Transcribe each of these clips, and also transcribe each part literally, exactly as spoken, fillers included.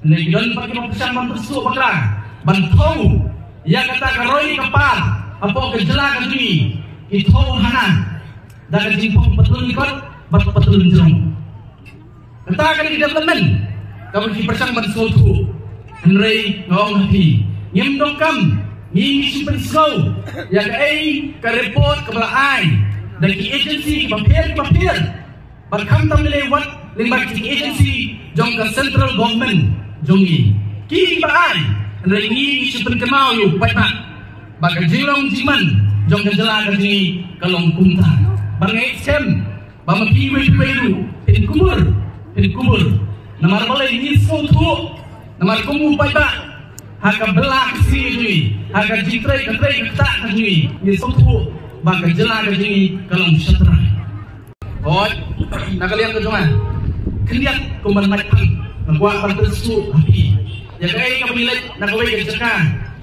Ngi don pat kiba pyrshang ban pynsuh bakla ban thew ïa kata ka roi ka par hapoh ka jylla ka jong ngi. Ki thew hana da ka jingpynpatlun kot bad patlun jrong. Kata ka dei ka development kaba ngi pyrshang ban sngewthuh. Hynrei nga ong ha phi, ngim donkam ngi ngi shu pynsngew ïa kaei ka report kaba la ai da ki agency kiba pher kiba pher. Bad khamtam lei wat lyngba ki agency jong ka central government jong ngi kiba ai, hynrei ngi ngi shu pynkynmaw ïa u paidbah ba ka jinglong jingman jong ka jylla ka jong ngi ka long kumta. Bad nga ngeit skhem ba ma phi wei phi wei ruh phin kubur, phin kubur. Namar balei? Ngi sngewthuh namar kum u paidbah ha ka bylla ka sngi ka jong ngi, ha ka jingtrei ka trei ka ktah ka jong ngi, ngi sngewthuh ba ka jylla ka jong ngi ka long shatrai. Hooid, na ka liang ka jong nga, khyndiat kum ban mait pang, nga kwah ban pynsuh ha phi ïa kaei kaba ngi leit na kawei ka jaka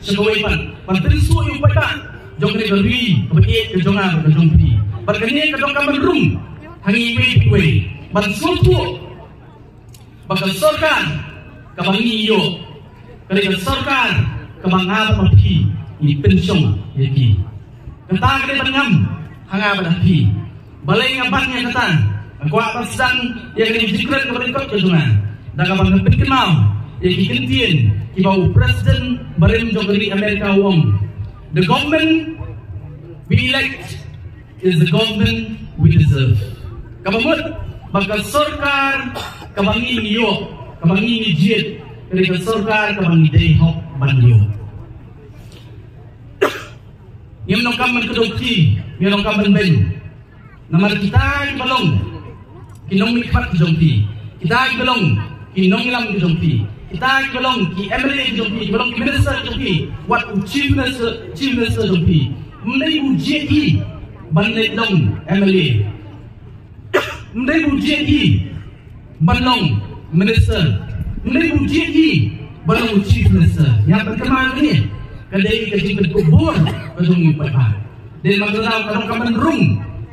sha kawei pat, ban pynsuh ïa u paidbah jong kane ka ri kaba ïeit ka jong nga bad ka jong phi. Bad kane ka donkam ban rung ha ngi iwei pa iwei ban sngewthuh ba ka sorkar kaba ngi ïoh ka dei ka sorkar kaba nga bad ma phi ngi pynshong ïa ki. Kata ka dei ban ngam ha nga bad ha phi. Balei nga ban ïa kata? Nga kwah ban sdang ïa kane ka jingkren kaba lyngkot ka jong nga da kaba nga pynkynmaw ïa ki kyntien kiba u President barim jong ka ri Amerika u ong, "The government we elect is the government we deserve." Kaba mut ba ka sorkar kaba ngi ngi ïoh, kaba ngi ngi jied, ka dei ka sorkar kaba ngi dei hok ban ïoh. Ngim donkam ban kdew kti, ngim donkam ban beiñ. Namar kita kiba long ki nongmihkhmat ki jong phi, kita kiba long ki nongïalam ki jong phi, kita kiba long ki M L A ki jong phi, kiba long ki minister ki jong phi, wat u chief minister, chief minister jong phi, ym dei u jied hi ban leit long M L A. Ym dei u jied hi ban long minister. Ym dei u jied hi ban long chief minister. Ïa ban kynmaw kane ka dei ka jingkyntu bor ka jong ngi pat ba dei ma ka daw ka dong ka ban rung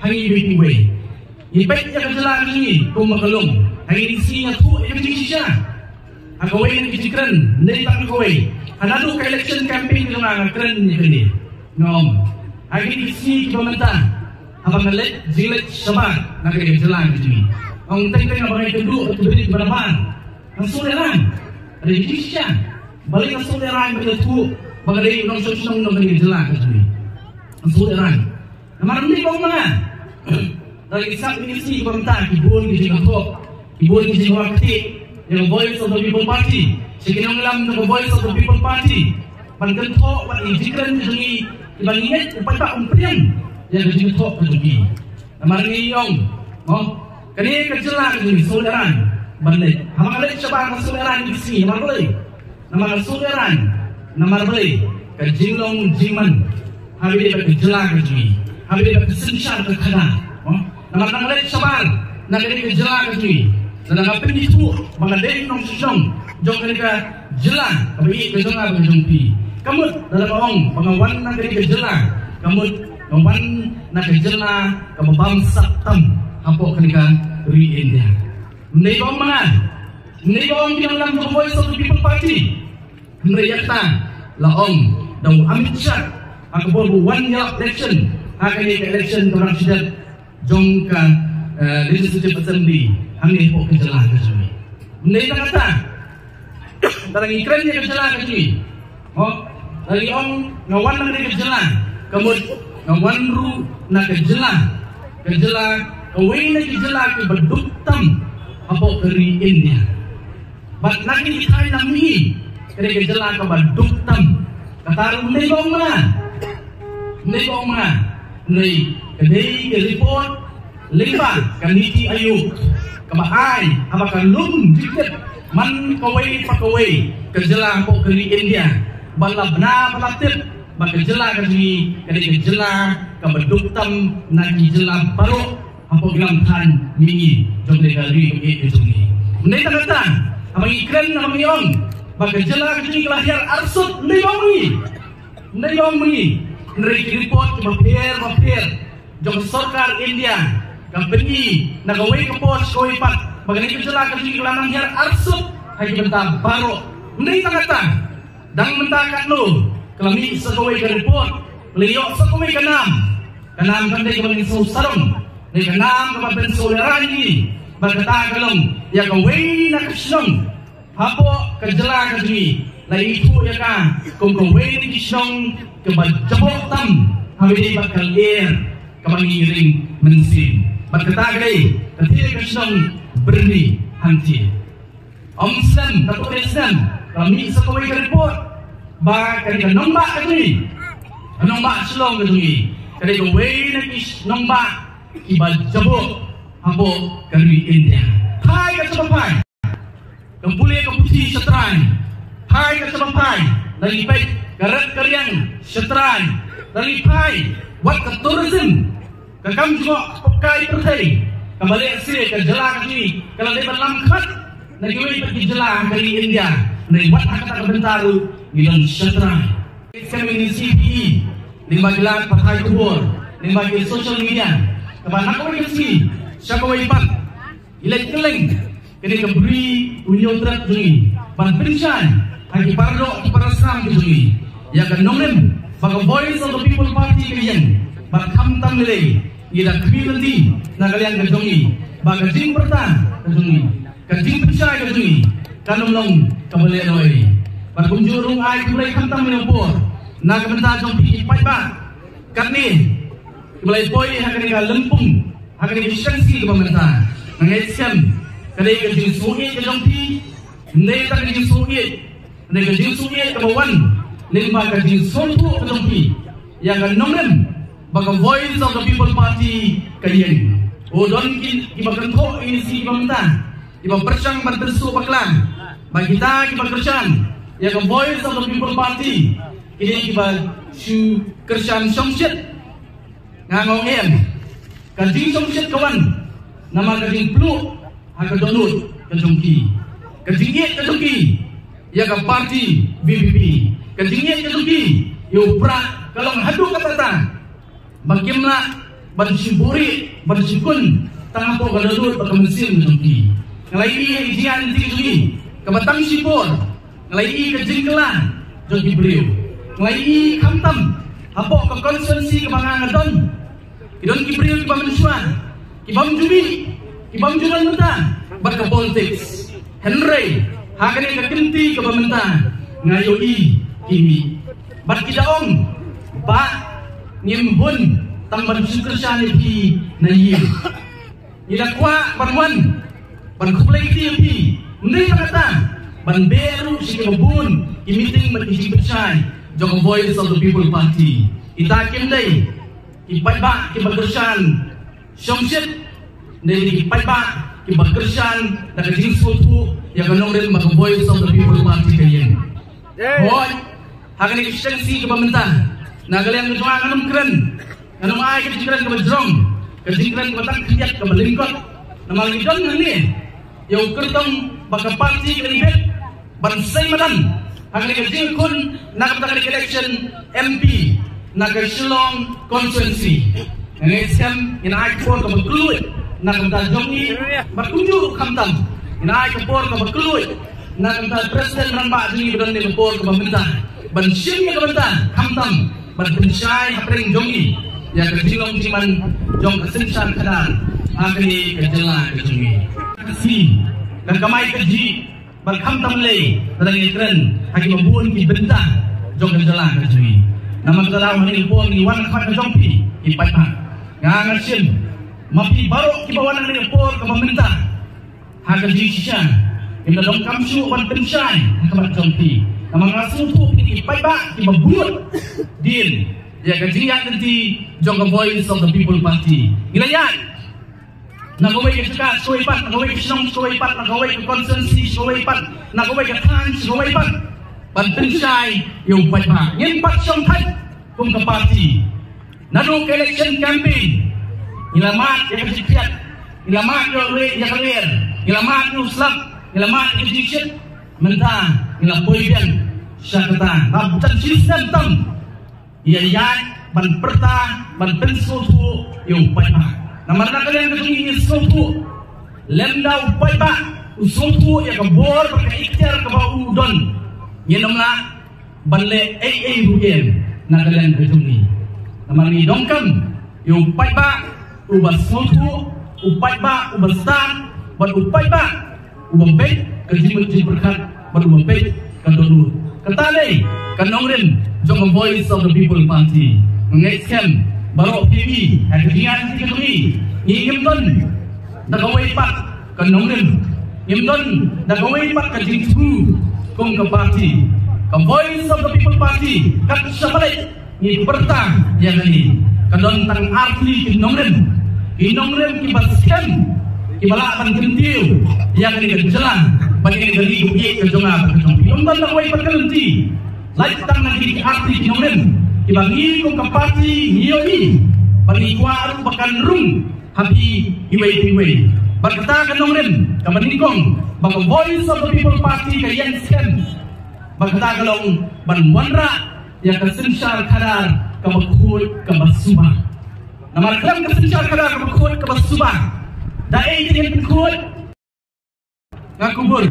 ha ngi iwei pa iwei. Ngi peit ïa ka jylla ka jong ngi kumba ka long. Ha ngi dei sngi nga thuh ïa ka jingshisha ha kawei na ki jingkren, ym dei tang ha kawei, ha naduh ka election campaign ka jong nga nga kren ïa kane. Nga ong ha kine ki sngi kiba mynta haba nga leit jingleit shabar na kane ka jylla ka jong ngi, nga ong teng teng haba nga ïakynduh bad ki briew kiba nabar, nga sngewlehrain. Ka dei ka jingshisha. Balei nga sngewlehrain? Ba nga thuh ba nga dei u nongshong shnong jong kane ka jylla ka jong ngi. Nga sngewlehrain. Namar ym dei ba ong ma nga. Da la ki sap ki sngi kiba mynta ki bun ki jingïathoh, ki bun ki jingïakhih ïa ka Voice of the People Party, sha ki nongïalam jong ka Voice of the People Party ban kynthoh wat ïa ki jingkren ki jong ngi kiba ngi ngeit u paidbah um pdiang ïa ka jingkynthoh ka jong ngi. Namar ngi ong, mo, kane ka jylla ka jong ngi sngewlehrain ban leit. Haba nga leit shabar nga sngewlehrain ki sngi, namar balei? Namar nga sngewlehrain, namar balei? Ka jinglong jingman ha kaba ïadei bad ka jylla ka jong ngi, ha kaba ïadei bad ka synshar ka khadar. Namar nga leit shabar na kane ka jylla ka jong ngi, lada nga pynithuh ba nga dei u nongshong shnong jong kane ka jylla kaba ïeit ka jong nga bad ka jong phi, ka mut lada nga ong ba nga wan na kane ka jylla, ka mut nga wan na ka jylla kaba bamsap tam hapoh kane ka ri India. Ym dei ba ong ma nga, ym dei ba ong ki nongïalam jong ka Voice of the People Party. Hynrei ïa kata la ong da u Amit Shah ha ka por ba u wan ïalap election ha kane ka election kaba dang shu dep jong ka, eh, Legislative Assembly hangne hapoh ka jylla ka jong ngi. Ym dei tang kata, lada ngi kren ïa ka jylla ka jong ngi, mo, lada ngi ong nga wan na kane ka jylla, ka mut nga wan ruh na ka jylla, ka jylla, kawei na ki jylla kiba duk tam hapoh ka ri India. Bad na kine ki thaiñ na mihngi, ka dei ka jylla kaba duk tam. Kata ruh ym dei ba ong ma nga, ym dei ba ong ma nga, hynrei ka dei ka report lyngba ka NITI Aayog kaba ai haba ka lum jingtip man kawei pa kawei ka jylla hapoh ka ri India. Bad la bna ba la tip ba ka jylla ka jong ngi ka dei ka jylla kaba duk tam na ki jylla baroh hapoh ki lam thaiñ mihngi jong kane ka ri kaba ïeit ka jong ngi. Ym dei tang kata, haba ngi kren, haba ngi ong ba ka jylla ka jong ngi ka la hiar arsut, ym dei ba ong ma ngi, ym dei ba ong ma ngi, hynrei ki report kiba pher ba pher jong ka sorkar India ka pyni na kawei ka por sha kawei pat Ba kane ka jylla ka jong ngi ka la nang hiar arsut ha ki bynta baroh. Ym dei tang kata, dang mynta katno ka la mih sa kawei ka report, ka la ïoh sa kawei ka nam. Ka nam kam dei kaba ngin sngew sarong, dei ka nam kaba pynsngewlehraiñ ïa ngi. Bad kata ka long ïa kawei na ka shnong hapoh ka jylla ka jong ngi la ithuh ïa ka kum kawei na ki shnong kaba jaboh tam ha kaba ïadei bad ka lyer kaba ngi ring mynsiem. Bad kata ka dei ka shnong Byrni Hangthie. Ym slem, katto katne snem ka la mih sa kawei ka report ba ka dei ka nongbah ka jong ngi, ka nongbah Shillong ka jong ngi, ka dei kawei na ki nongbah kiba jaboh hapoh ka ri India. Phai katba phai, ka pule ka puthi sha trai. Phai katba phai, la ngi peit ka rat ka riang sha trai. La ngi phai wat ka tourism, ka kam jngohkai pyrthei, kaba lehse ka jylla ka jong ngi ka la dei ban lam khmat na kiwei pat ki jylla ha ka ri India. Ngi wat ha kata ka bynta ruh ngi don sha trai. Ka mini C P E, lyngba ki lad pathai khubor, lyngba ki social media, kaba na kawei ka sngi sha kawei pat ngi leit kylleng, kane ka Bri u Hynñiewtrep jong ngi, ban pynshai ha ki paradoh ki parasnam ki jong ngi ïa ka nongrim ba ka Voice of the People Party ka ïeng. Bad khamtam lei lei ngi da khmih lynti na ka liang ka jong ngi ba ka jingpyrta ka jong ngi, ka jingpynshai ka jong ngi kan ym long kaba lehnoh. Bad kumjuh ruh ai khublei khamtam ïa u por na ka bynta jong phi ki paidbah katne kiba la poi ha kane ka lympung, ha kane ka seng sngi kaba mynta. Nga ngeit skhem ka dei ka jingsngewsih ka jong phi, ym dei tang ka jingsngewsih, ka dei ka jingsngewsih kaba wan lyngba ka jingsngewthuh ka jong phi ïa ka nongrim ba ka Voice of the People Party ka ïeng. U don ki, kiba kynthoh ïa ki sngi kiba mynta, kiba pyrshang ban pynsuh bakla ba kita kiba kyrshan ïa ka Voice of the People Party ki dei kiba shu kyrshan shongshit. Nga ong em, ka jingshongshit ka wan namar ka jingpluh ha ka dohnud ka jong ki, ka jingïeit ka jong ki ïa ka party V P P, ka jingïeit ka jong ki ïa u prah ka long haduh katta katta ba kim lah ban shu buhrieh ban shu kun tang hapoh ka dohnud bad ka mynsiem ka jong ki. Nga la ïohi ïa ka jingïaid lynti ka jong ki kaba tang shipor. Nga la ïohi ka jingkylla jong ki briew. Nga la ïohi khamtam hapoh ka constituency kaba nga nga don, ki don ki briew kiba mynshuwa, ki bym ju mih, ki bym ju don mynta bad ka politics. Hynrei ha kane ka kynti kaba mynta nga ïohi ki mih bad ki da ong, "Bah, ngim hun tang ban shu kyrshan ïa phi na ïing." Ngi da kwah ban wan ban khublei kti ïa phi, ym dei tang kata, ban beh ruh sha kiba bun ki meeting bad ki jingpynshai jong ka Voice of the People Party. Kita kim dei ki paidbah kiba kyrshan shongshit, ym dei ki paidbah kiba kyrshan da ka jingsngewthuh ïa ka nongrim ba ka Voice of the People Party ka ïeng. Hooid, ha kane ka seng sngi kaba mynta, na ka liang ka jong nga ngam kren, ngam ai ka jingkren kaba jrong, ka jingkren kaba tang khyndiat kaba lyngkot. Namar ngi don hangne ïa u kyrtong ba ka party ka la bit ban sei madan ha kane ka jingkhun na ka bynta ka election M P na ka Shillong constituency. Nga ngeit skhem ngin ai ka por kaba kylluid na ka bynta jong ngi bad kumjuh khamtam ngin ai ka por kaba kylluid na ka bynta President rangbah jong ngi ba don ha kane ka por kaba mynta ban shim ïa ka bynta khamtam ban pynshai hapdeng jong ngi ïa ka jinglong jingman jong ka synshar khadar ha kane ka jylla ka jong ngi. Ka sngi ka kamai kajih bad khamtam lei ka dang ïakren ha kiba bun ki bynta jong ka jylla ka jong ngi. Namar kata daw ha kane ka por ngi wan ha khmat ka jong phi ki paidbah, nga nga shim ma phi baroh kiba wan ha kane ka por kaba mynta ha ka jingshisha ngim da donkam shuh ban pynshai ha khmat jong phi. Namar nga sngewthuh phi ki paidbah kiba bun dien ïa ka jingïaid lynti jong ka Voice of the People Party. Ngi la ïaid na kawei ka jaka sha kawei pat, na kawei ka shnong sha kawei pat, na kawei ka constituency sha kawei pat, na kawei ka thaiñ sha kawei pat ban pynshai ïa u paidbah. Ngim pat shongthait kum ka party. Naduh ka election campaign ngi la mad ïa ka jingpyat, ngi la mad ïa ka lyer, ngi la mad ïa u slap, ngi la mad ïa ka jingshit. Mynta ngi la poi biang sha kata, la dang shi snem tam ïa ïaid ban pyrta ban pynsngewthuh ïa u paidbah. Namar na ka liang ka jong ngi ngi sngewthuh Lymda u paidbah u sngewthuh ïa ka bor bad ka ikhtiar kaba u don, ngin ym lah ban leh ei ei ruh ïa na ka liang ka jong ngi. Namar ngi donkam ïa u paidbah uba sngewthuh, u paidbah uba stad, bad u paidbah uba peit ka jingmut jingpyrkhat, bad uba peit ka dohnud. Kata dei ka nongrim jong ka Voice of the People Party. Nga ngeit skhem baroh phi, ha ka jingïaid ka jong ngi, ngi ngim don da kawei pat ka nongrim, ngim don da kawei pat ka jingthmu kum ka party. Ka Voice of the People Party kat shaba leit ngi pyrta ïa kane, ka don tang artylli ki nongrim, ki nongrim kiba skhem, kiba lah ban kyntiew ïa kane ka jylla bad ïa kane ka ri kaba ïeit ka jong nga bad ka jong phi. Ym don da kawei pat ka lynti, lait tang na kine ki artylli ki nongrim kiba ngi kum ka party ngi ïohi bad ngi kwah ruh ba kan rung ha phi iwei pa iwei. Bad kata ka nongrim kaba nyngkong ba ka Voice of the People Party ka ïeng skhem, bad kata ka long ban wanrah ïa ka synshar khadar kaba khuid kaba suba. Namar khlem ka synshar khadar kaba khuid kaba suba, da ei te ngin pynkhuid? Nga kubur.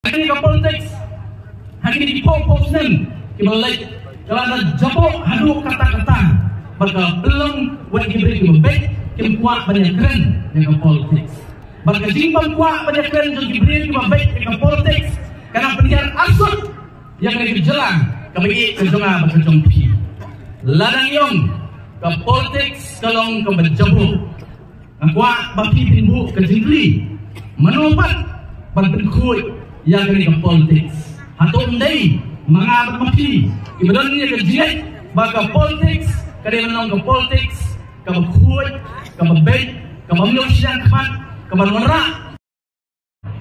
Ha kane ka politics, ha kine ki phew phew snem kiba la leit, ka la da jaboh haduh katta katta. Bad ka pynlong wat ki briew kiba beit kim kwah ban ïakren ïa ka politics. Bad ka jingbym kwah ban ïakren jong ki briew kiba beit ïa ka politics ka nang pynhiar arsut ïa kane ka jylla kaba ïeit ka jong nga bad ka jong phi. Lada ngi ong ka politics ka long kaba jaboh, nga kwah ba phi phin buh ka jingkylli, mano pat ban pynkhuid ïa kane ka politics? Hato ym dei ma nga bad ma phi kiba don ïa ka jingngeit ba ka politics ka dei ban long ka politics kaba khuid, kaba beit, kaba ym ïoh shiliang khmat, kaba wanrah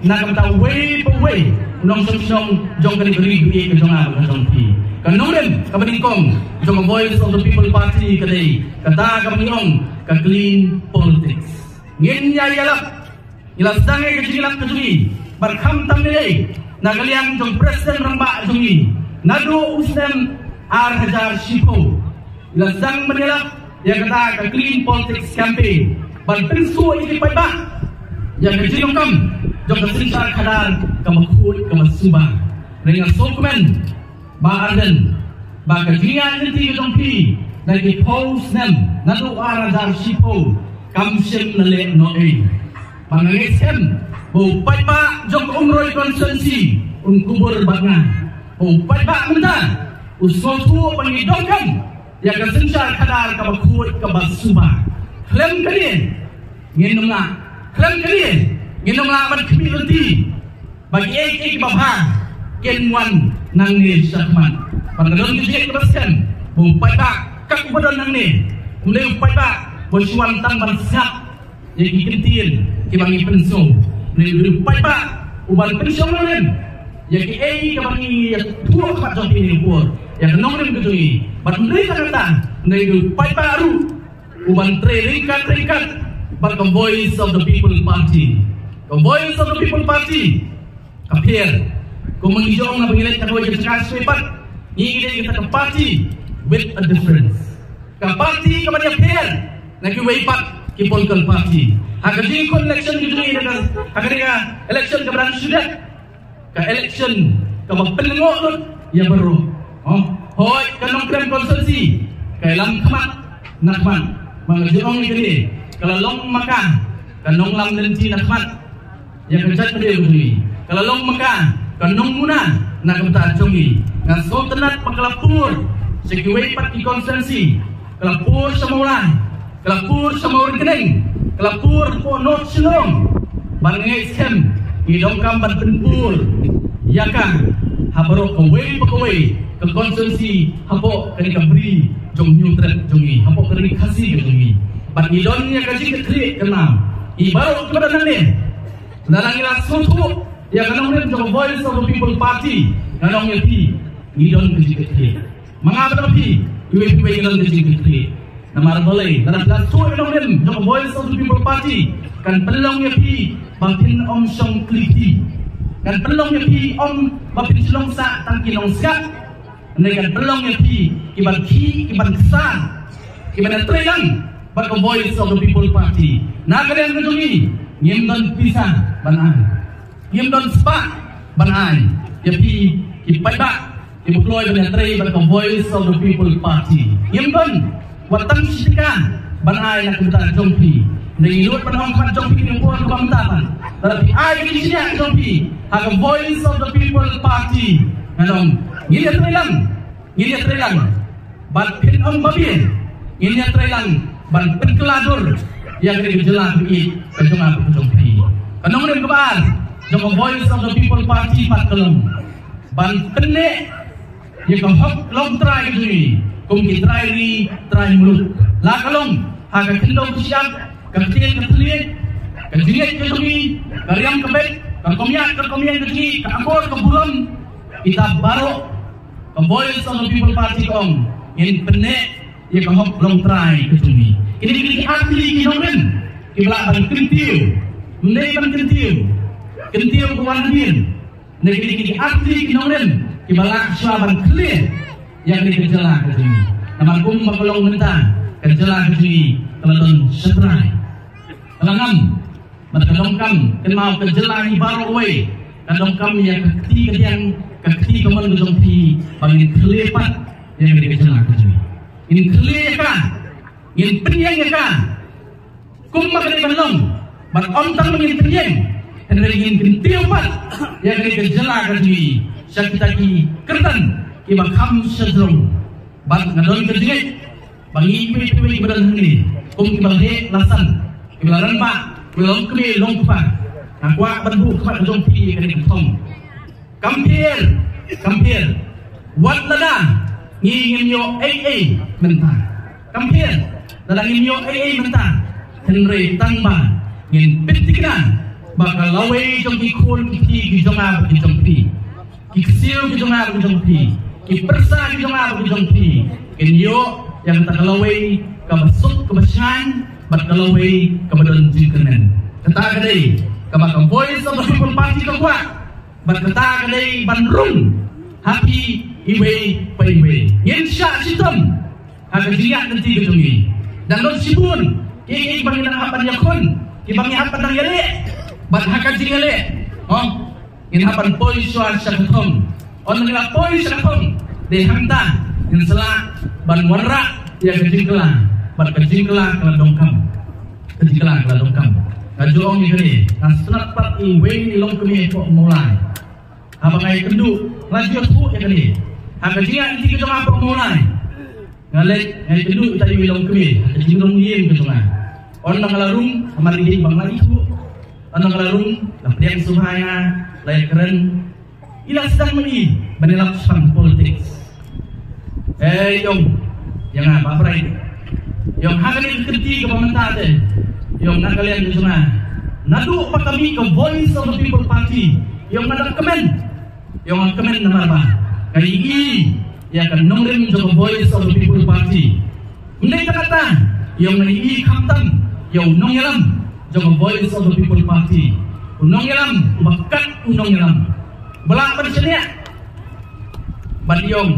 na ka bynta uwei pa uwei u nongshong shnong jong kane ka ri kaba ïeit ka jong nga bad ka jong phi? Ka nongrim kaba nyngkong jong ka Voice of the People Party ka dei kata kaba ngi ong ka clean politics. Ngin ïa ïalap, ngi la sdang ïa ka jingïalap ka jong ngi bad khamtam ne dei na ka liang jong President Rangbah jong ngi naduh u snem ar hajar shiphew. Ngi la sdang ban ïalap ïa kata ka clean politics campaign ban pynsngew ïa ki paidbah ïa ka jingdonkam jong ka synshar khadar kaba khuid kaba suba. Hynrei nga sngewkmen Bah Ardent ba ka jingïaid lynti ka jong phi na ki phew snem naduh ar hajar shiphew kam shym la leh noh ei. Ba nga ngeit skhem ba u paidbah jong ka Umroi constituency un kubur bad nga. Ba u paidbah mynta u sngewthuh ba ngi donkam ïa ka synshar khadar kaba khuid kaba suba. Khlem kane ngin ym lah, khlem kane ngin ym lah ban khmih lynti ba kiei kiei kiba bha kin wan nangne shakhmat. Bad nga don ka jingngeit kaba skhem ba u paidbah kat uba don nangne, um dei u paidbah ba u shu wan tang ban sngap ïa ki kyntien kiba ngi pynsngew. Hynrei u dei u paidbah uban pynshong nongrim ïa kiei kiba ngi ïathuh ha khmat jong phi ha kane ka por, ïa ka nongrim ka jong ngi. Bad ym dei tang kata, hynrei u dei u paidbah ruh uban trei ryngkat ryngkat bad ka Voice of the People Party. Ka Voice of the People Party ka pher. Kum ngi ong haba ngi leit na kawei ka jaka sha kawei pat, ngi dei kita ka party with a difference. Ka party kaba ïapher na kiwei pat ki political party. Ha ka jingkhot election ki jong ngi, ha ka, ha ka election kaba dang shu dep, ka election kaba pynlyngngoh lut ïa baroh. Oh, hooid, ka Nongkrem constituency ka ïalam khmat na khmat. Ma nga jong ngi kane ka la long ma ka ka nonglam lynti na khmat ïa ka jaitbynriew jong ngi. Ka la long ma ka ka nongmuna na ka bynta jong ngi. Nga sngewtynnat ba ka la pur sha kiwei pat ki constituency, ka la pur sha Mawlai, ka la pur sha Mawryngkneng, ka la pur hapoh North Shillong. Bad nga ngeit skhem ngi donkam ban pynpur ïa ka ha baroh kawei pa kawei ka constituency hapoh kane ka bri jong Hynñiewtrep jong ngi, hapoh ka ri Khasi ka jong ngi. Bad ngi don ïa ka jingkitkhlieh ka nam. Ngi baroh kiba don hangne, lada ngi la sngewthuh ïa ka nongrim jong ka Voice of the People Party, nga ong ïa phi, ngi don ka jingkitkhlieh. Ma nga bad ma phi, iwei pa iwei ngi don ka jingkitkhlieh. Namar balei? Lada phi la sngewthuh ïa ka nongrim jong ka Voice of the People Party, kan pynlong ïa phi ba phin ym shong kli kti. Kan pynlong ïa phi ym ba phin shu long sah tang ki nongsngap. Hynrei kan pynlong ïa phi kiban khih, kiban ksan, kiban ïatrei lang bad ka Voice of the People Party. Na ka liang ka jong ngi, Ngim don pisa ban ai. Ngim don spah ban ai ïa phi ki paidbah kiba kloi ban ïatrei bad ka Voice of the People Party. Ngim don wat tang shi tyngka ban ai na ka bynta jong phi. Ngi nud ban ong khmat jong phi ïa ka por kaba mynta pat, lada phi ai ka jingshaniah jong phi ha ka Voice of the People Party, ngan ong ngin ïatrei lang. Ngin ïatrei lang bad phin ong ba biang. Ngin ïatrei lang ban pynkylla dur ïa kane ka jylla kaba ïeit ka jong nga bad ka jong phi. Ka nongrim kaba ar jong ka Voice of the People Party pat ka long ban pynneh ïa ka hok longtrai ka jong ngi kum ki trai ri trai muluk, la ka long ha ka khyndew ka shyiap, ka ktien ka thylliej, ka jingngeit ka jong ngi, ka riam ka beit, ka komiat ka komian ka jong ngi, ka akor ka burom. Kita baroh ka Voice of the People Party ka ong ngin pynneh ïa ka hok longtrai ka jong ngi. Kine, kine ki artylli ki nongrim kiba lah ban kyntiew, ym dei ban kyntiew, kyntiew ka wan hadien. Ne kine, kine ki artylli ki nongrim kiba lah shuwa ban khlieh ïa kane ka jylla ka jong ngi. Namar kumba ka long mynta, ka jylla ka jong ngi ka la don shatrai, ka la ngam. Bad ka donkam, kynmaw, ka jylla ngi baroh kawei ka donkam ïa ka kti ka diang, ka kti ka mon ka jong phi ba ngin khlieh pat ïa kane ka jylla ka jong ngi. Ngin khlieh ïa ka, ngin pynïeng ïa ka kumba ka dei ban long. Bad ym tang ba ngin pynïeng, hynrei ngin kyntiew pat ïa kane ka jylla ka jong ngi sha kita ki kyrdan kiba kham shajrong. Bad nga don ka jingngeit ba ngi kiwei kiwei kiba don hangne kum kiba la heh la san, kiba la rangbah, kiba la longkmie longkpa, nga kwah ban buh khmat ka jong phi ïa kane ka thong. Kam pher, kam pher. Wat lada ngi ngim ïoh ei ei mynta, kam pher. Lada ngim ïoh ei ei mynta, hynrei tang ba ngin pynthikna ba ka lawei jong ki khun ki kti ki jong nga bad ki jong phi, ki ksiew ki jong nga bad ki jong phi, ki pyrsa ki jong nga bad ki jong phi, kin ïoh ïa kata ka lawei kaba suk kaba shngaiñ bad ka lawei kaba don jingkyrmen. Kata ka dei kaba ka Voice of the People Party ka kwah. Bad kata ka dei ban rung ha phi iwei pa iwei. Ngin shah shitom ha ka jingïaid lynti ka jong ngi. Dang don shibun kiei kiei ba ngi dang hap ban ïakhun, kiba ngi hap ban dang ïaleh. Bad ha ka jingïaleh, oh, ngin hap ban poi shuwa sha ka thong. Ynda ngi la poi sha ka thong, dei hangta ngin sa lah ban wanrah ïa ka jingkylla. Bad ka jingkylla ka la donkam. Ka jingkylla ka la donkam. Nga ju ong ïa kane, nga sngewtynnat pat iwei i longkmie hapoh Mawlai. Haba nga ïakynduh, nga la ju ïathuh ïa kane ha ka jingïaid lynti ka jong nga hapoh Mawlai. Nga leit nga ïakynduh ïa uta u longkmie ha ka jingrung ïing ka jong nga. Ynda nga la rung, namar i dei ba nga la ithuh. Ynda nga la rung, la pdiang sngewbha ïa nga, la ïakren. I la sdang ma i ban ïalap shaphang politics. Eh, i ong ïa nga, Bah Bright, i ong, ha kane ka kynti kaba mynta te, i ong, na ka liang ka jong nga, naduh ba ka mih ka Voice of the People Party, i ong, nga dang kmen. I ong, nga kmen namar ba nga ïohi ïa ka nongrim jong ka Voice of the People Party. Ym dei tang kata, i ong, nga ïohi khamtam ïa u nongïalam jong ka Voice of the People Party. U nongïalam uba kat u nongïalam, ba lah ban shaniah. Bad i ong,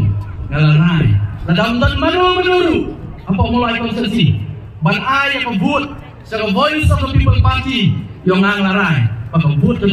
nga la rai, lada ym don mano mano ruh hapoh Mawlai constituency ban ai ïa ka vote sha ka Voice of the People Party, i ong, nga la rai ba ka vote ka